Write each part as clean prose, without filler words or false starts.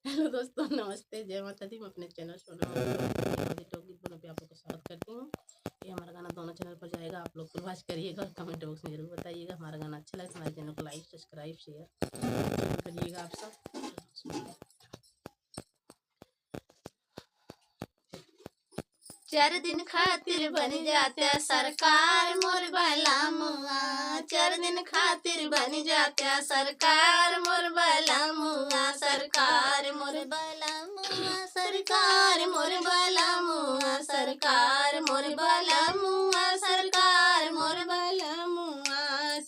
Hello दोस्तों, नमस्ते, जय माता दी। मैं अपने चैनल सोना गीत बनो पे आप लोग को स्वागत करती हूँ। ये हमारा गाना दोनों चैनल पर जाएगा, आप लोग को वाच करिएगा और कमेंट बॉक्स में जरूर बताइएगा। हमारा गाना अच्छा लगे तो हमारे चैनल को लाइक, सब्सक्राइब, शेयर करिएगा आप सब। चार दिन खातिर बन जाते सरकार मोर बाला मुआ, चार दिन खातिर बन जाते सरकार मोर बाला मुआ, सरकार मोर बाला मुआ, सरकार मोर बाला मुआ, सरकार मोर बाला मुआ, सरकार मोर बाला मुआ,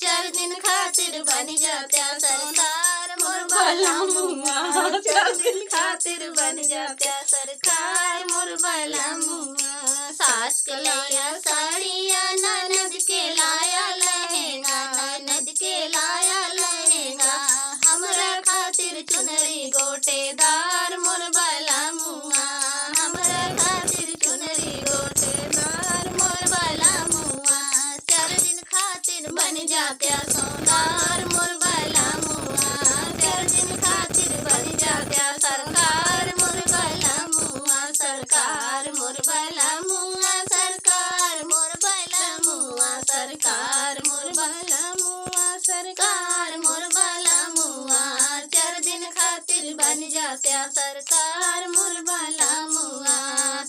चार दिन खातिर बन जाते सरकार मोर बाला मुआ, चार दिन खातिर बन जाते सरकार मोर बाला मुआ। सास के लाया साड़िया, ननद के लाया लहंगा, ननद के लाया लहंगा, हमरा खातिर चुनरी गोटेदार मोर बाला मुआ, हमरा खातिर चुनरी गोटेदार मोर बाला मुआ, चार दिन खातिर बन जाते सोनार मोर बाला मुआ, चार दिन खातिर बन जाते सरकार मोर बाला मुआ, सरकार मोर बाला मुआ, सरकार मोर बाला मुआ, सरकार मोर बाला मुआ, सरकार मोर बाला मुआ, चार दिन खातिर बन जाते सरकार मोर बाला मुआ।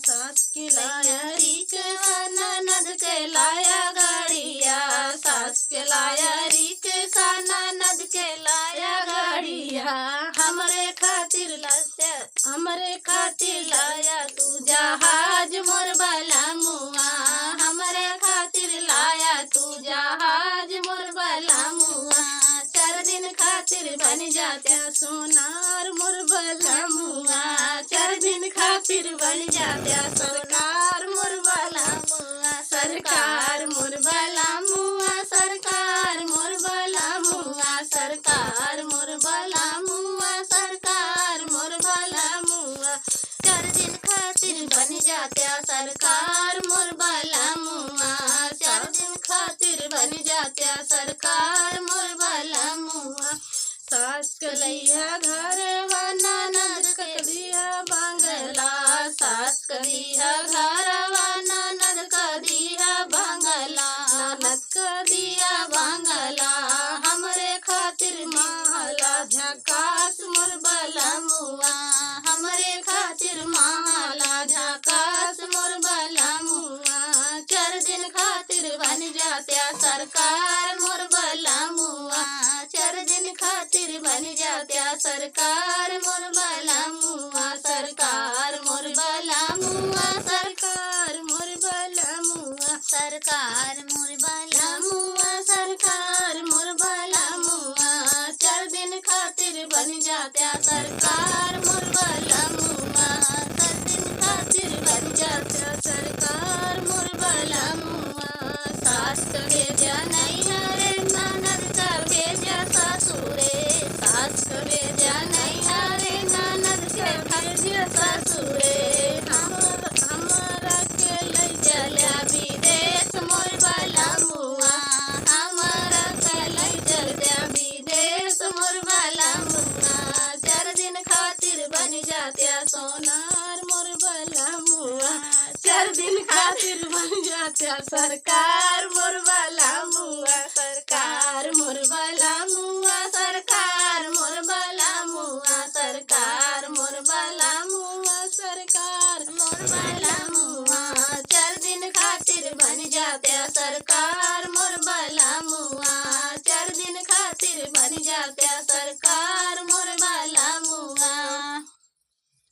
सास के लाया रिक्शा, ननद के लाया गाड़िया, सास के लाया रिक्शा, ननद के लाया गाड़िया, हमरे खातिर लाया, हमरे खातिर लाया तू जहाज मोर बाला मुआ, हमरे खातिर लाया तू जहाज मोर बाला मुआ, चार दिन खातिर बन जाते सोनार मोर बाला मुआ, चार दिन खातिर बन जाते सरकार मोर बाला मुआ, सरकार मोर बाला मुआ, सरकार मोर बाला मुआ, सरकार मोर बाला मुआ, सरकार मोर बाला मुआ, चार दिन खातिर बन जाते सरकार मोर बाला मुआ, चार दिन खातिर बन जाते सरकार मोर बाला मुआ। सास के लैया घरवा, ननद के दिया बांगला, सास कदिया घरवा, ननद कदिया बांगला, ननद का दिया बांगला, हमरे खातिर महला झकास मोर बाला मुआ, हमरे खातिर माला झकास मोर बाला मुआ, चार दिन खातिर बन जाते सरकार मोर बाला मुआ, चार दिन खातिर बन जाते सरकार मोर बाला मुआ, सरकार मोर बाला मुआ, सरकार मोर बाला मुआ, सरकार मोर बाला मुआ, सरकार मोर बाला मुआ, चार दिन खातिर बन जाते सरकार मोर बाला मुआ, चार दिन खातिर बन जाते सरकार मोर बाला मुआ। सास के भेजा नैहरे, ननद का भेजा ससुरे, सास के भेजा नैहरे, ननद के भेजा ससुरे, हमरा के ले चला विदेश मोर बाला मुआ, हमारा के ले चला विदेश मोर बाला मुआ, चार दिन खातिर बन जाते सोनार मोर बाला मुआ, चार दिन खातिर बन जाते सरकार मोर बाला मुआ, सरकार मोर बाला मुआ, सरकार मोर बाला मुआ, सरकार मोर बाला मुआ, सरकार मोर बाला मुआ, चार दिन खातिर बन जाते सरकार मोर बाला मुआ, चार दिन खातिर बन जाते सरकार मोर बाला मुआ।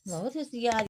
बहुत होशियार।